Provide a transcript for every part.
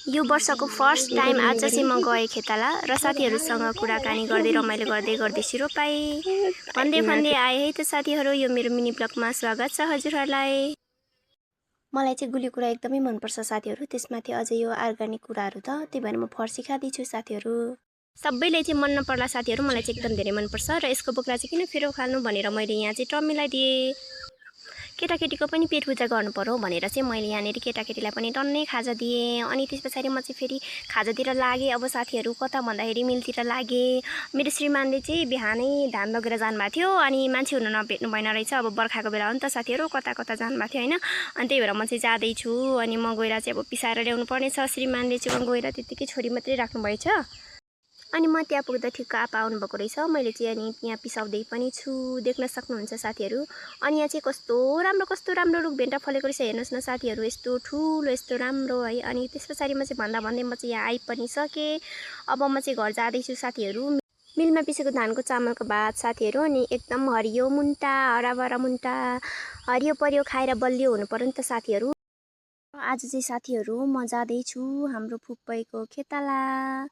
यो वर्षको first time आज चाहिँ म गएँ खेताला र साथीहरूसँग कुराकानी गर्दै रमाइलो गर्दैछु रोपाई भन्दै आए है त साथीहरू। यो मेरो मिनी ब्लगमा स्वागत छ हजुरहरूलाई। मलाई चाहिँ गुलियो कुरा एकदमै मनपर्छ साथीहरू, त्यसमाथि अझै यो अर्ग्यानिक कुराहरू त, त्यही भएर म फर्सी खाँदैछु साथीहरू। सबैले चाहिँ मन नपर्ला साथीहरू, मलाई चाहिँ एकदम धेरै मनपर्छ र यसको बोक्रा चाहिँ किन फेरो खानु भनेर मैले यहाँ चाहिँ टम्मीलाई दिएँ। केटाकेटीको पनि पेट पूजा गर्नु पर्यो भनेर चाहिँ मैले यहाँनिर केटाकेटीलाई पनि टन्नै खाजा दिएँ। अनि त्यस पछाडि म चाहिँ फेरि खाजातिर लागेँ। अब साथीहरू कता भन्दाखेरि मिलतिर लागेँ। मेरो श्रीमानले चाहिँ बिहानै धान लगेर जानुभएको थियो, अनि मान्छे हुन नभेट्नु भएन रहेछ। अब बर्खाको बेला हो नि त साथीहरू, कता कता जानुभएको थियो होइन। अनि त्यही भएर म चाहिँ जाँदैछु। अनि म गएर चाहिँ अब पिसाएर ल्याउनु पर्नेछ। श्रीमानले चाहिँ गएर त्यत्तिकै छोरी मात्रै राख्नुभएछ। अनि म त्यहाँ पुग्दा ठिक्क आपा आउनुभएको रहेछ। मैले चाहिँ अनि यहाँ पिसाउँदै पनि छु, देख्न सक्नुहुन्छ साथीहरू। अनि यहाँ चाहिँ कस्तो राम्रो रुखभेन्टा फलेको रहेछ, हेर्नुहोस् न साथीहरू, यस्तो ठुलो यस्तो राम्रो है। अनि त्यस पछाडि म चाहिँ भन्दै म चाहिँ यहाँ आइ पनि सकेँ। अब म चाहिँ घर जाँदैछु साथीहरू। मिलमा पिसेको धानको चामलको भात साथीहरू, अनि एकदम हरियो मुन्टा, हराभरा मुन्टा, हरियो परियो खाएर बलियो हुनु पर्यो नि त साथीहरू। आज चाहिँ साथीहरू म जाँदैछु हाम्रो फुप्पैको खेताला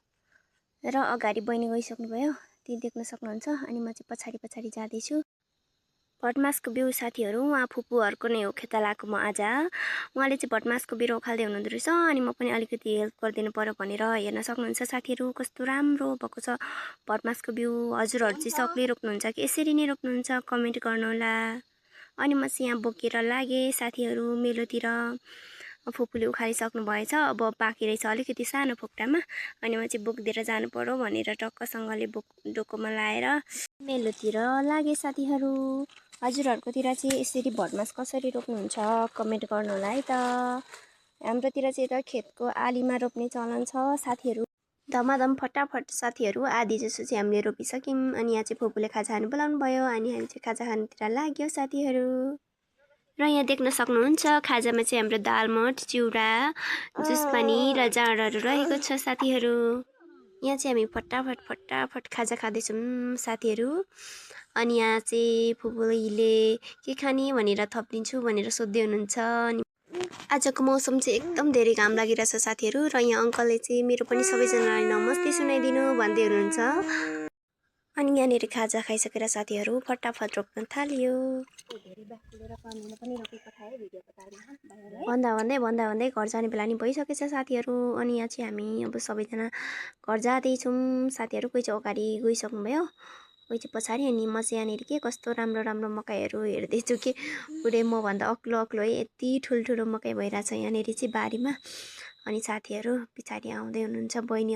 र अगाडि बहिनी गइसक्नुभयो, ती देख्न सक्नुहुन्छ। अनि म चाहिँ पछाडि जाँदैछु। भटमासको बिउ साथीहरू, उहाँ फुपूहरूको नै हो खेतालाको। म आज उहाँले चाहिँ भटमासको बिउ उखाल्दै हुनुहुँदो रहेछ, अनि म पनि अलिकति हेल्प गरिदिनु पर्यो भनेर हेर्न सक्नुहुन्छ साथीहरू कस्तो राम्रो भएको छ भटमासको बिउ। हजुरहरू चाहिँ सक्दै रोप्नुहुन्छ कि यसरी नै रोप्नुहुन्छ, कमेन्ट गर्नुहोला। अनि म चाहिँ यहाँ बोकेर लागेँ साथीहरू मेलोतिर। फुपूले उखालिसक्नु भएछ, अब बाँकी रहेछ अलिकति सानो फोक्टामा। अनि म चाहिँ बोकिदिएर जानु पर्यो भनेर टक्कसँगले डोकोमा लाएर मेलोतिर लागे साथीहरू। हजुरहरूकोतिर चाहिँ यसरी भटमास कसरी रोप्नुहुन्छ कमेन्ट गर्नु होला है त। हाम्रोतिर चाहिँ यता खेतको आलीमा रोप्ने चलन छ साथीहरू। धमाधम फटाफट साथीहरू, आधी जसो चाहिँ हामीले रोपिसक्यौँ। अनि यहाँ चाहिँ फुपूले खाजा खानु बोलाउनु भयो, अनि हामी चाहिँ खाजा खानुतिर लाग्यो साथीहरू। र यहाँ देख्न सक्नुहुन्छ खाजामा चाहिँ हाम्रो दाल मट, चिउरा, जुस पानी र जाँडहरू रहेको छ साथीहरू। यहाँ चाहिँ हामी फटाफट खाजा खाँदैछौँ साथीहरू। अनि यहाँ चाहिँ फुपूले के खाने भनेर थपिदिन्छु भनेर सोध्दै हुनुहुन्छ। अनि आजको मौसम चाहिँ एकदम धेरै घाम लागिरहेछ साथीहरू। र यहाँ अङ्कलले चाहिँ मेरो पनि सबैजनालाई नमस्ते सुनाइदिनु भन्दै हुनुहुन्छ। अनि यहाँनिर खाजा खाइसकेर साथीहरू फटाफट रोप्न थाल्यो। भन्दा घर जाने बेला नि भइसकेछ साथीहरू। अनि यहाँ चाहिँ हामी अब सबैजना घर जाँदैछौँ साथीहरू। कोही चाहिँ अगाडि गइसक्नुभयो, कोही चाहिँ पछाडि। अनि म चाहिँ यहाँनिर के कस्तो राम्रो मकैहरू हेर्दैछु कि पुरै मभन्दा अग्लो है, यति ठुल्ठुलो मकै भइरहेछ यहाँनिर चाहिँ बारीमा। अनि साथीहरू पछाडि आउँदै हुनुहुन्छ बहिनीहरू।